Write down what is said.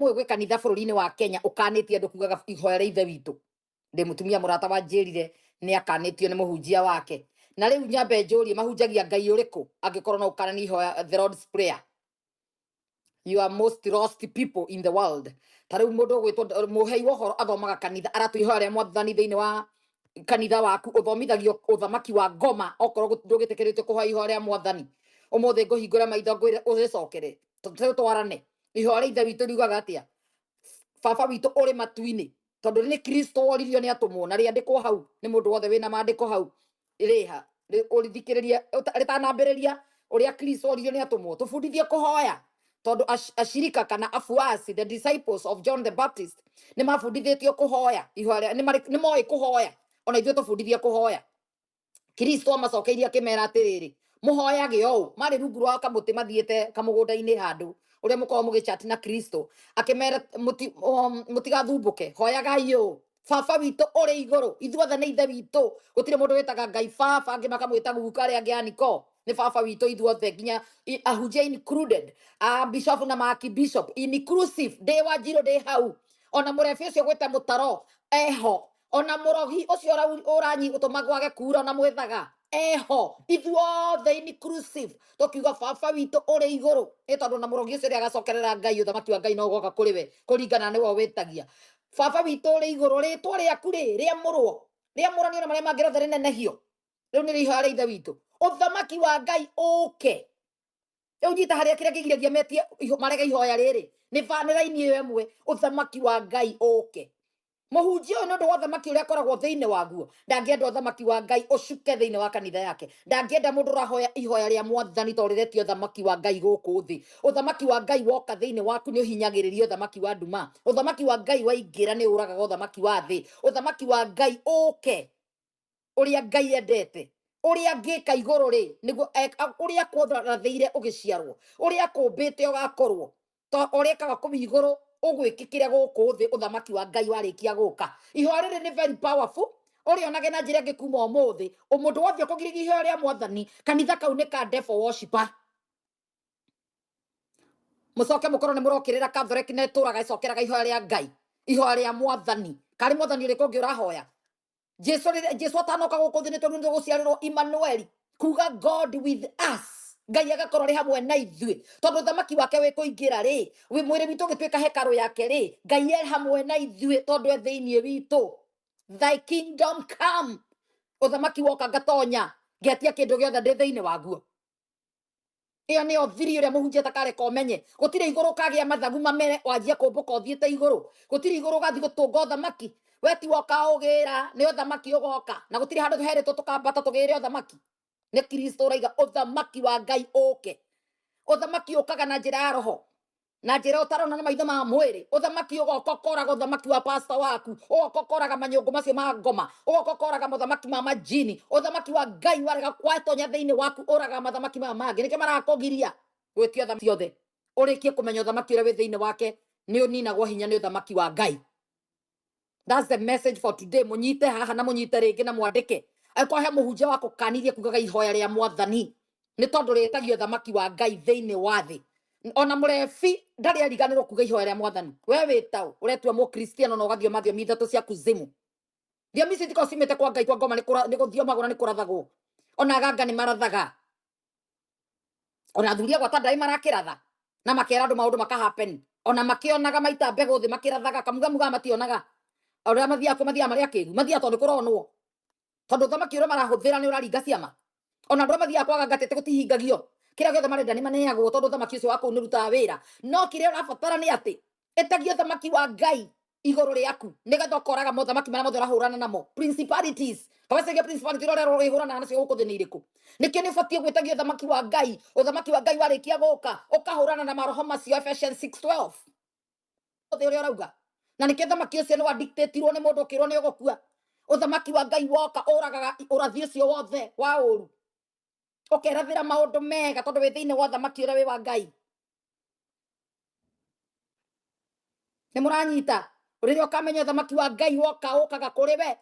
Mũĩ gwĩ kanitha bũrũri-inĩ wa Kenya ũkanĩtie andũ kugaga ihoya rĩa Ithe witũ. Ndĩ mũtumia mũrata wanjĩrire nĩ akanĩtio nĩ mũhunjia wake. Na rĩu nyambe njũrie, mahunjagia Ngai ũrĩkũ angĩkorwo no ũkananie ihoya the Lord's Prayer? You are most lost people in the world. Ta rĩu mũndũ ũgwĩtwo mũhei wa ũhoro athomaga kanitha, aratũ ihoya rĩa mwathani thĩinĩ wa kanitha waku ũthomithagio ũthamaki wa ngoma, okorwo ndũgĩtĩkĩrĩtio kũhoya ihoya rĩa mwathani. Ũmũthĩ ngũhingũra maitho ngwĩre ũrĩcokere tũtwarane. Ihoya rĩa Ithe witũ riugaga atĩa? Baba witũ ũrĩ matu-inĩ, tondũ nĩ Kristo woririo nĩ atũmwo, na rĩandĩkwo hau nĩ mũndũ wothe wĩna maandĩko hau rĩha ũrithikĩrĩrie rĩtanambĩrĩria ũrĩa Kristo oririo nĩ atũmwo tũbundithie kũhoya, tondũ ashirika kana afuasi, the disciples of John the Baptist, nĩ mabundithĩtio kũhoya ihoya nĩ moĩ kũhoya, ona ithuĩ tũbundithie kũhoya. Kristo amacokeirie akĩmera atĩrĩrĩ, mũhoyage ũũ. Marĩ rungu rwa kamũtĩ mathiĩte kamũgũnda-inĩ handũ ũrĩa mũkoragwo mũgĩchat na Kristo, akĩmera mũtigathumbũke, hoyagai ũũ: Baba witũ ũrĩ igũrũ. Ithuothe nĩ Ithe witũ, gũtirĩ mũndũ wĩtaga Ngai baba, angĩ makamwĩta guka, arĩa angĩ aniko nĩ baba witũ ithuothe, nginya ahunjia included, a bishop na maki bishop inclusive. Ndĩ wa njirũ ndĩ hau, ona mũrebi ũcio gwĩta mũtaro eho, ona mũrogi ũcio ũranyi ũtũma gwage kura, ona mwĩthaga eho, ithuothe inclusive. Tũkiuga baba witũ ũrĩ igũrũ, ĩ tondũ na mũrogi ũcio rĩ agacokerera Ngai, ũthamaki wa Ngai no ũgoka kũrĩ we kũringana nĩwe wĩtagia. Baba witũ ũrĩ igũrũ, rĩtwa rĩaku rĩ rĩamũrwo, rĩamũranio na marĩa mangĩ rothe rĩnenehio. Rĩu nĩ ihoya rĩa Ithe witũ, ũthamaki wa Ngai ũke. Rĩu nyita harĩa kĩrĩa kĩgiragia metie marege ihoya rĩrĩ nĩ nĩ raini ĩyo ĩmwe, ũthamaki wa Ngai ũke. Mũhunjia ũyũ, nĩ ũndũ wa ũthamaki ũrĩa akoragwo thĩinĩ waguo, ndangĩenda ũthamaki wa Ngai ũcuke thĩinĩ wa kanitha yake. Ndangĩenda mũndũ ũrahoya ihoya rĩa mwathani tondũ rĩretio ũthamaki wa Ngai gũkũ thĩ. Ũthamaki wa Ngai woka thĩinĩ waku nĩ ũhinyagĩrĩria ũthamaki wa nduma. Ũthamaki wa Ngai waingĩra nĩ ũragaga ũthamaki wa thĩ. Ũthamaki wa Ngai ũke, ũrĩa Ngai endete, ũrĩa angĩka igũrũ rĩ nĩguo ũrĩa kwarathĩire ũgĩciarwo, ũrĩa kũmbĩte ũgakorwo to ũrĩa ĩkaga kũu igũrũ ũgwĩkĩkĩre gũkũ thĩ. Ũthamaki wa Ngai warĩkia gũka, ihoya rĩrĩ nĩ very powerful, ũrĩonage na njĩra ĩngĩ kuma ũmũthĩ. Mũndũ wothe ũkũgirigia ihoya rĩa mwathani, kanitha kau nĩ ka devil worshipper. Mũcoke mũkorwo nĩ mũrokĩrĩra Catholic na ĩtũraga ĩcokeraga ihoya rĩa Ngai, ihoya rĩa mwathani. Karĩ mwathani ũrĩkũ ũngĩ ũrahoya? Jesu rĩrĩa Jesu atanoka gũkũ thĩ, nĩ tondũ nĩ gũciarĩrwo Emmanuel, kuga God with us, Ngai agakorwo arĩ hamwe na ithuĩ, tondũ ũthamaki wake wĩ kũingĩra rĩ, wĩ mwĩrĩ witũ ũgĩtuĩka hekarũ yake rĩ, Ngai e hamwe na ithuĩ tondũ e thĩinĩ witũ. Thy kingdom come, ũthamaki woka ngatonya ngetia kĩndũ gĩothe ndĩ thĩinĩ waguo. Ĩyo nĩyo thiri ĩrĩa mũhunjia atakareka ũmenye. Gũtirĩ igũrũ ũkagĩa mathagu mamere wanjie kũmbũka ũthiĩte igũrũ. Gũtirĩ igũrũ ũgathiĩ gũtũnga ũthamaki. We ti woka ũgĩra nĩ ũthamaki ũgoka, na gũtirĩ handũ tũherĩtwo tũkambata tũgĩre ũthamaki. Nĩ Kristo ũraiga ũthamaki wa Ngai ũke. Ũthamaki ũkaga na njĩra ya roho, na njĩra ũtarona na maitho ma mwĩrĩ. Ũthamaki ũgoka ũkoraga ũthamaki wa pastor waku, ũgoka ũkoraga manyũngũ macio ma ngoma, ũgoka ũkoraga mothamaki ma majini. Ũthamaki wa Ngai warega watonya thĩinĩ waku, ũragaga mathamaki maya mangĩ. Nĩkĩo marakũgiria gwĩtia ũthamaki othe. Ũrĩkie kũmenya ũthamaki ũrĩa wĩ thĩinĩ wake nĩ ũninagwo hinya nĩ ũthamaki wa Ngai. That's the message for today. Mũnyite haha na mũnyite rĩngĩ na mwandĩke. Angĩkorwo he mũhunjia wa kũkanirie kugaga ihoya rĩa mwathani nĩ tondũ rĩtagio ũthamaki wa Ngai thĩinĩ wa thĩ. Ona mũrebi ndarĩ ariganĩrwo kuga ihoya rĩa mwathani. We wĩtaũ ũretua mũkristiano na ũgathioma thiomi ithatũ cia kuzimu. Thiomi ici itikoragwo ciumĩte kwa Ngai, kwa ngoma nĩ gũthiomagwo na nĩ kũrathagwo. Ona aganga nĩ marathaga, ona athuri a gwata ndaĩ marakĩratha na makera andũ maũndũ maka happen, ona makĩonaga maita mbegũ thĩ makĩrathaga kamugamuga mationaga ũrĩa mathiaga kũ mathiaga marĩa akĩgu mathiaga tondũ nĩ kũronwo, tondũ ũthamaki ũrĩa marahũthĩra nĩ ũraringa ciama. Ona andũ arĩa mathiaga kwaga ngatete gũtihingagio, kĩrĩa gĩothe marenda nĩ maneagwo, tondũ ũthamaki ũcio wa kũu nĩ ũrutaga wĩra. No kĩrĩa ũrabatara nĩ atĩ ĩtagia ũthamaki wa Ngai igũrũ rĩaku, nĩgetha ũkoraga mothamaki marĩa mothe ũrahũrana namo, principalities. Kawacagia principality ũrĩa ũrĩhũranaga nacio gũkũ thĩ nĩ irĩkũ? Nĩkĩo nĩ ũbatiĩ gwĩtagia ũthamaki wa Ngai. Ũthamaki wa Ngai warĩkia gũka, ũkahũrana na maroho macio. Ephesians 6:12 othe ũrĩa ũrauga. Na nĩkĩo ũthamaki ũcio nĩ wadictatirwo nĩ mũndũ ũkĩrwo nĩ ũgũkua. Ũthamaki wa Ngai woka ũragaga ũrathi ũcio wothe wa ũru, ũkerathĩra maũndũ mega tondũ wĩ thĩinĩ wa ũthamaki ũrĩa wĩ wa Ngai. Nĩ mũranyita? Rĩrĩa ũkamenya ũthamaki wa Ngai woka ũkaga kũrĩ we.